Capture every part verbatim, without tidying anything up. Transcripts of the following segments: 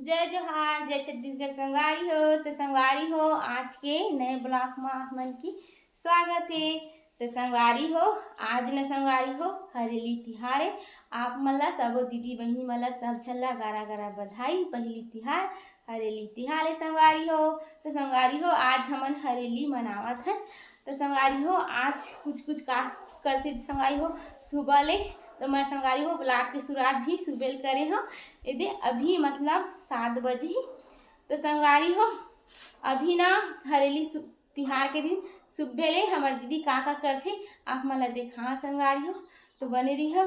जय जोहार, जय छत्तीसगढ़ संगवारी हो। तो संगवारी हो, आज के नए vlog में आप मन की स्वागत हे। तो संगवारी हो, आज न संगवारी हो, हरेली तिहार हे। आप मन ला, सबो दीदी बहिनी मन ला, सब झन ला गारा गारा बधाई। पहली तिहार, हरेली तिहार हे संगवारी हो। तो संगवारी हो, आज हमन हरेली मनावत हन। तो संगवारी हो, आज कुछ कुछ का करथे संगवारी हो, सुबह ले। तो मैं संगवारी हो, vlog के शुरुआत भी सुबह ले करे हूँ। एदे अभी मतलब सात बजे ही। तो संगवारी हो, अभी ना हरेली सु-, तिहार के दिन सुबह ले हमर दीदी का का करथे, आप मन ला देखा संगवारी हो। तो बने रही हो।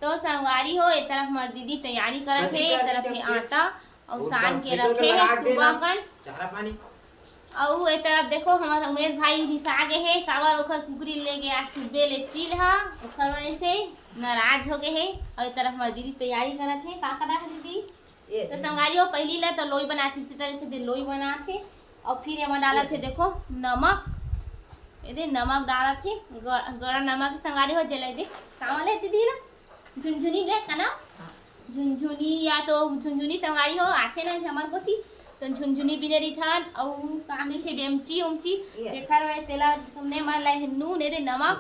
तो संगवारी हो, ए तरफ हमर दीदी तैयारी करत हे, ए तरफ हे आटा अउ सान के रखे हे सुबह कन। चारा पानी। अउ ए तरफ देखो, हमर उमेश भाई रिसा गे हे, काबर ओखर कुकरी ले गे आज सुबह ले चील ह, ओखर वजह से नाराज हो गे हे। अउ ए तरफ हमर दीदी तैयारी करत हे। का करत हे दीदी? तो संगवारी हो, पहली ला तो लोई बनाथे, इसी तरह से दे लोई बनाथे। अउ फिर एमा डालत हे, देखो, नमक। एदे नमक डालत हे, ग-, गरम नमक संगवारी हो, जेला दे, का वाले दीदी ला? झुनझुनी ले का ना? झुनझुनी या तो झुनझुनी संगवारी हो, आथे ना हमर कोती, तो झुनझुनी बिने रहिथन, अउ का मिलथे, बेमची उमची, ये। तेखर वजह तेला तुमने मन ला नून, एदे नमक।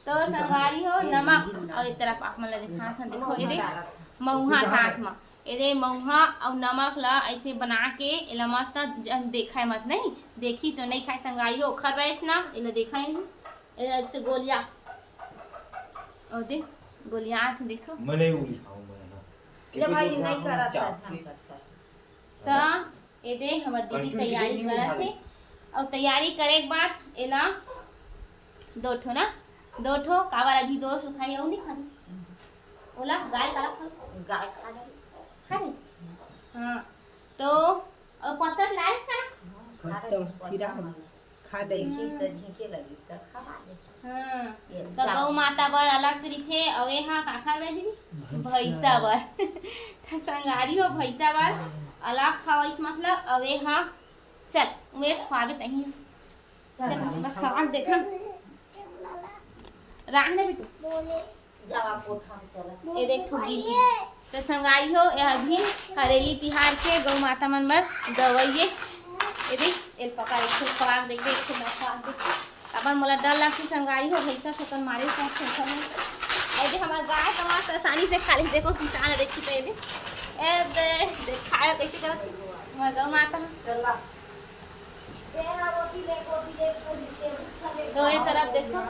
तो संगवारी हो, नमक, अउ ए तरफ आप मन ला देखात हन, देखो, एदे मउहा साथ म, एदे मउहा अउ नमक ला ऐसे बना के एला मस्त जन देखाय मत, नहीं देखी तो नहीं खाय संगवारी हो, ओखर वजह से ना एला देखाय नहीं। एला ऐसे गोलिया, ओ दे, गोलिया आथे, देखो। मैं नहीं उली खाऊं मैं ना। ले भाई, नहीं करत है, झन करत है। त एदे हमर दीदी तैयारी करत हे, अउ तैयारी करे के बाद एला दो ठो ना, दो ठो काबर अभी दो ठो खाई अउ नहीं खानी। ओला गाय काला खा, गाय खा ले। खा ले। हाँ, तो अउ पत्ता लाए खा। खत्म, सिरा हम खा डरी। देखी त झींके लगी त खा ले। हाँ, ये त जा। गौ माता बर अलग से रहिथे, अउ ए हा काखर बर दीदी? भैंसा। भैंसा बर। त संगवारी हो, भैंसा बर अलग खवाइस, मतलब, अउ ए हा, चल, उमेश खवाबे तही। चल, चल, मैं खवा के देखम। राह ने बेटू। जावा कोठा में चला। ए देख, ठो गिर गे। तो संगवारी हो, ये अभी हरेली तिहार के गौ माता मन बर दवाई ए। ए देख, एल पका, एक ठो खवा के देखबे, एक ठो मैं खवा के देखबे। अपन मोला डर लगथे संगवारी हो, भैंसा ठोकर मारे से ठोकर में। ए दे, हमार गाय तो मस्त आसानी से खा ले। देखो, किसान देखी तो ए दे। ए दे, देख, खाए कैसे करत हे। हमार गौ माता। चला। तो ये तरफ देखो।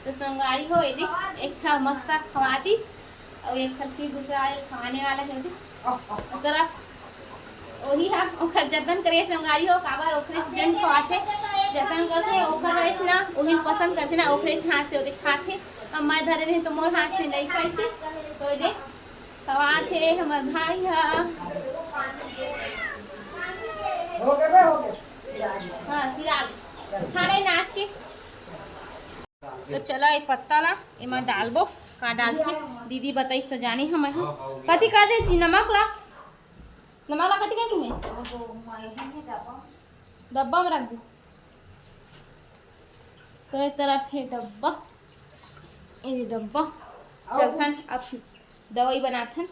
तो संगवारी हो, एदे एक ठा मस्त खवा दीच। अउ एक ठन फिर दूसरा आए खवाने वाला हे ओदे। ओकरा, ओही हा ओकर जतन करे संगवारी हो, काबर ओखरे से जेन खवाथे, जतन करथे, ओकर वइस ना, ओही पसंद करथे ना, ओखरे से हाथ से ओदे खाथे। अब मैं धरे रहे तो मोर हाथ से नहीं खाइसे, तो दे खवाथे हमर भाई हा। हो गए बे, हो गए। हाँ, सिराग। खा रहे नाच के। तो चला, ये पत्ता ला एमा डालबो। का डालथे? दीदी बताइस तो जानी हम। हाँ, हाँ, कथी कर दे जी, नमक ला, नमक ला कथी कर तुम्हें? डब्बा में रख दे। तो ये तरफ हे डब्बा, ये डब्बा। चलथन अब दवाई बनाथन।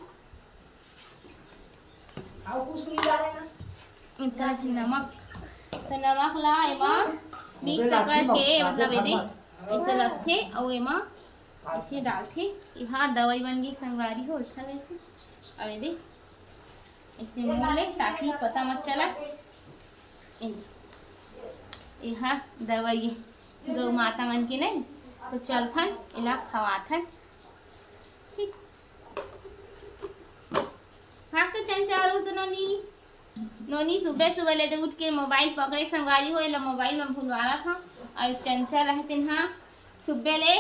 अउ कुछ नहीं डाले ना। इतना ही नमक। तो नमक ला एमा mix करके, मतलब, एदे ऐसे रखथे, अउ एमा ऐसे डालथे। ये हा दवाई बन गई संगवारी हो, अच्छा वैसे। अउ एदे ऐसे मुंह ले, ताकि पता मत चला। ए, ये हा दवाई गौ माता मन के नहीं, तो चलथन, एला खवाथन। ठीक। हाँ, तो चंचल उठ तो नोनी। नोनी सुबह सुबह ले दे उठ के mobile पकड़े संगवारी हो, एला mobile में भुलवा रहा था। अउ चंचल रहते ना, सुबह ले